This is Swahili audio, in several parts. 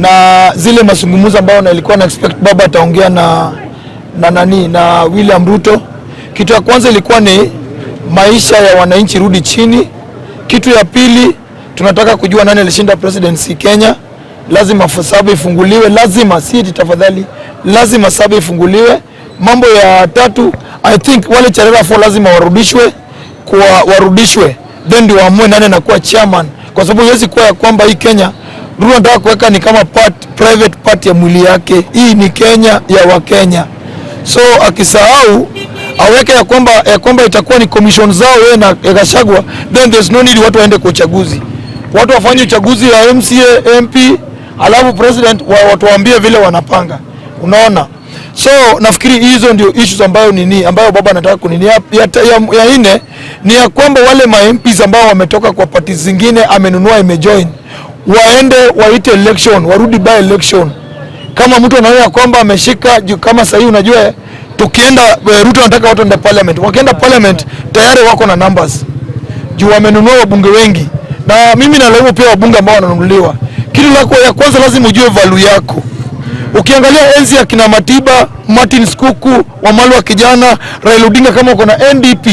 Na zile mazungumzo ambayo nilikuwa na expect baba ataongea na nani, na William Ruto. Kitu ya kwanza ilikuwa ni maisha ya wananchi rudi chini. Kitu ya pili, tunataka kujua nani alishinda presidency Kenya. Lazima server ifunguliwe, lazima, si eti tafadhali, lazima server ifunguliwe. Mambo ya tatu, I think wale Cherera 4 lazima warudishwe kwa warudishwe, then ndio waamue nani anakuwa chairman, kwa sababu huwezi kuwa ya kwamba hii Kenya Ruto anataka kuweka ni kama part, private part ya mwili yake. Hii ni Kenya ya Wakenya, so akisahau aweke ya kwamba itakuwa ni commission zao yeye na Gachagua, then there's no need watu waende kwa uchaguzi. Watu wafanye uchaguzi ya MCA, MP, alafu president watu waambie vile wanapanga, unaona? So nafikiri hizo ndio issues ambayo nini ambayo baba anataka kunini. Ya nne ni ya kwamba wale ma MPs ambao wametoka kwa party zingine amenunua imejoin, waende waite election, warudi by election. Kama mtu anaona ya kwamba ameshika juu, kama sahii unajua tukienda Ruto anataka watu waende parliament, wakienda parliament tayari wako na numbers juu wamenunua wabunge wengi, na mimi nalaumu pia wabunge ambao wananunuliwa. Kitu lako ya kwanza lazima ujue value yako. Ukiangalia enzi ya kina Matiba, Martin Skuku, Wamalwa kijana, Raila Odinga, kama uko na NDP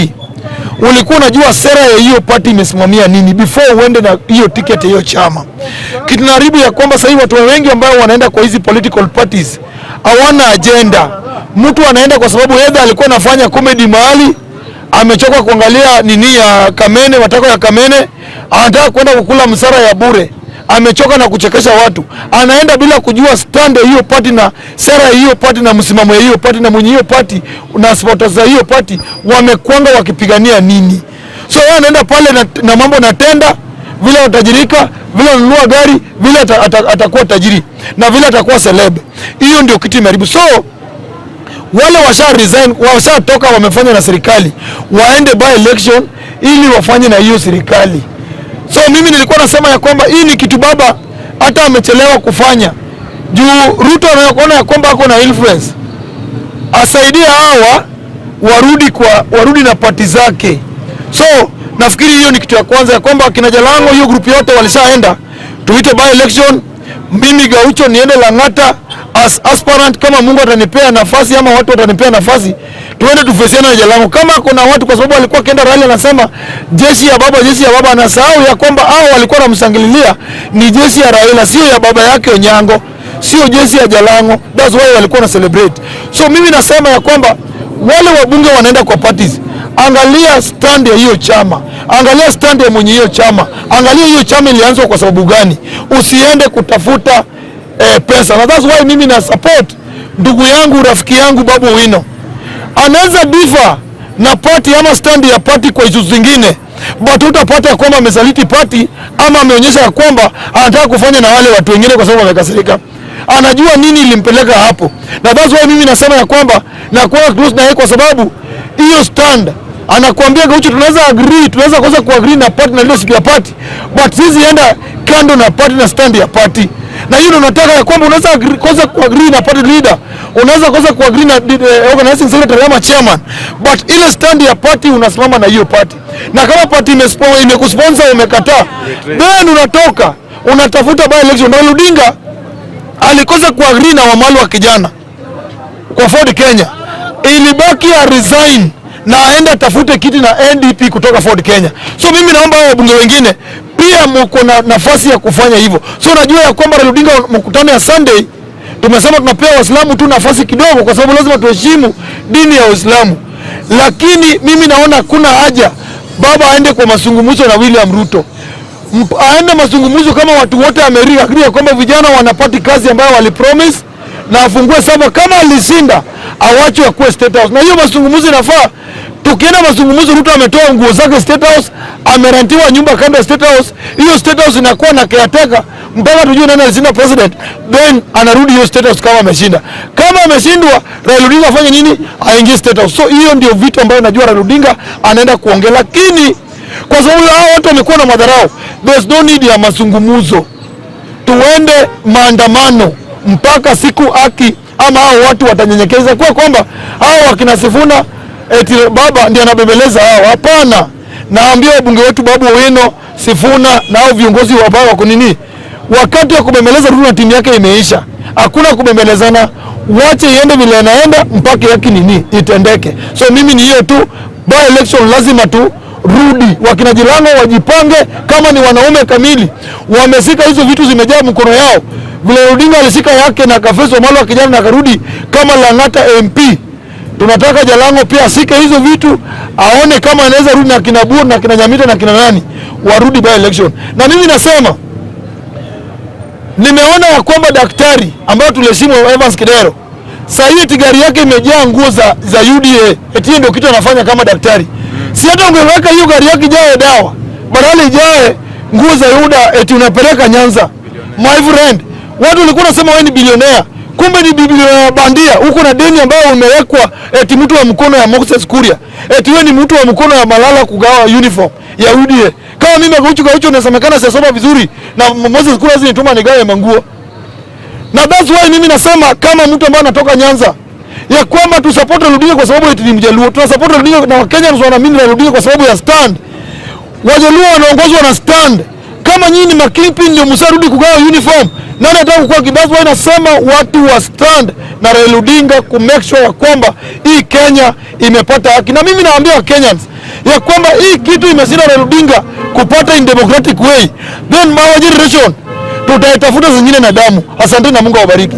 ulikuwa unajua sera ya hiyo party imesimamia nini before uende na hiyo ticket ya hiyo chama. Kitu naharibu ya kwamba sasa hivi watu wengi ambao wanaenda kwa hizi political parties hawana agenda. Mtu anaenda kwa sababu either alikuwa anafanya comedy mahali, amechoka kuangalia nini ya Kamene, matako ya Kamene, anataka kwenda kukula msara ya bure, amechoka na kuchekesha watu, anaenda bila kujua stand ya hiyo party na sera ya hiyo party na msimamo ya hiyo party na mwenye hiyo party na supporters za hiyo party wamekwanga wakipigania nini. So yeye anaenda pale na mambo na tenda vile atajirika, vile anunua gari, vile atakuwa tajiri na vile atakuwa celeb. Hiyo ndio kitu imeharibu. So wale washa resign, washatoka, wamefanya na serikali, waende by election ili wafanye na hiyo serikali. So mimi nilikuwa nasema ya kwamba hii ni kitu baba hata amechelewa kufanya juu Ruto anaona ya kwamba ako na influence, asaidie hawa warudi na party zake. So nafikiri hiyo ni kitu ya kwanza ya kwamba kina Jalango hiyo group yote walishaenda, tuite by election. Mimi Gaucho niende Lang'ata as aspirant, kama Mungu atanipea nafasi ama watu watanipea nafasi, tuende tufesiane na Jalango. Kama kuna watu, kwa sababu alikuwa akienda rally anasema jeshi ya baba, jeshi ya baba, anasahau ya kwamba hao walikuwa wanamshangililia ni jeshi ya Raila, sio ya baba yake Onyango, sio jeshi ya Jalango. That's why walikuwa na celebrate. So mimi nasema ya kwamba wale wabunge wanaenda kwa parties, angalia stand ya hiyo chama, angalia stand ya mwenye hiyo chama, angalia hiyo chama ilianzwa kwa sababu gani. Usiende kutafuta pesa, na that's why mimi na support ndugu yangu, rafiki yangu Babu Owino. Anaweza differ na party ama stand ya party kwa issues zingine, but utapata ya kwamba amesaliti party ama ameonyesha ya kwamba anataka kufanya na wale watu wengine kwa sababu amekasirika. Anajua nini ilimpeleka hapo, na that's why mimi nasema ya kwamba nakuwa close na yeye kwa sababu hiyo stand anakuambia, "Gaucho, tunaweza agree, tunaweza kosa kuagree na party na leadership ya party, but sisi enda kando na party na stand ya party." Na hiyo ndio nataka ya kwamba unaweza kosa kuagree na party leader, unaweza kosa kuagree na organizing secretary ama chairman, but ile stand ya party unasimama na hiyo party, na kama party imekusponsor umekataa, then unatoka unatafuta by election. Na Odinga alikosa kuagree na Wamalwa kijana kwa Ford Kenya, ilibaki a resign na aende atafute kiti na NDP kutoka Ford Kenya. So mimi naomba hao wabunge wengine pia mko na nafasi ya kufanya hivyo. So najua ya kwamba Raila Odinga, mkutano ya Sunday tumesema tunapea Waislamu tu nafasi kidogo, kwa sababu lazima tuheshimu dini ya Uislamu, lakini mimi naona kuna haja baba aende kwa mazungumzo na William Ruto, aende mazungumzo kama watu wote amerika kwamba vijana wanapati kazi ambayo walipromise na afungue server. Kama alishinda awachwe akuwe State House, na hiyo mazungumzo inafaa. Tukienda mazungumzo, Ruto ametoa nguo zake State House, amerentiwa nyumba kando ya State House. Hiyo State House inakuwa na caretaker mpaka tujue nani alishinda president, then anarudi hiyo State House kama ameshinda. Kama ameshindwa, Raila Odinga afanye nini? Aingie State House. So hiyo ndio vitu ambayo najua Raila Odinga anaenda kuongea, lakini kwa sababu hao watu wamekuwa na madharau, there's no need ya mazungumzo. Tuende maandamano mpaka siku haki ama hao watu watanyenyekeza, kwa kwamba hao wakina Sifuna eti baba ndiye anabembeleza hao. Hapana, naambia wabunge wetu Babu Owino, Sifuna na hao viongozi wa baba wako nini, Wakati wa kubembeleza Ruto na timu yake imeisha, hakuna kubembelezana, wache iende vile inaenda mpaka yaki nini itendeke. So mimi ni hiyo tu, by election lazima tu rudi, wakina Jalango wajipange kama ni wanaume kamili, wameshika hizo vitu zimejaa mkono yao, vile Odinga alishika yake na akaface Wamalwa kijana na akarudi kama Lang'ata MP. Tunataka Jalango pia ashike hizo vitu, aone kama anaweza rudi na kina Bur na kina Nyamita na kina nani warudi by election. Na mimi nasema nimeona ya kwamba daktari ambayo tuliheshimu Evans Kidero, saa hii eti gari yake imejaa nguo za UDA, eti hiyo ndio kitu anafanya kama daktari. Si hata ungeweka hiyo gari yake ijae dawa, badala ijae nguo za UDA, eti unapeleka Nyanza. My friend, watu walikuwa wanasema wewe ni bilionea, kumbe ni bilionea bandia. Uko na deni ambayo umewekwa eti mtu wa mkono ya Moses Kuria, eti wewe ni mtu wa mkono ya Malala kugawa uniform ya UDA. Kama mimi Gaucho Gaucho nasemekana sijasoma vizuri na Moses Kuria zinituma nigawe manguo. Na that's why mimi nasema kama mtu ambaye anatoka Nyanza ya kwamba tu support Odinga kwa sababu eti ni Mjaluo. Tuna support Odinga na Wakenya wanaamini Raila Odinga kwa sababu ya stand. Wajaluo wanaongozwa na stand. Kama nyinyi ni makingpin ndio msarudi kugawa uniform. Nani anataka kukua kibazu? Why nasema watu wa stand na Raila Odinga ku make sure ya kwamba hii Kenya imepata haki. Na mimi naambia Kenyans ya kwamba hii kitu imeshinda Raila Odinga kupata in democratic way, then our generation tutaitafuta zingine na damu. Asante na Mungu awabariki.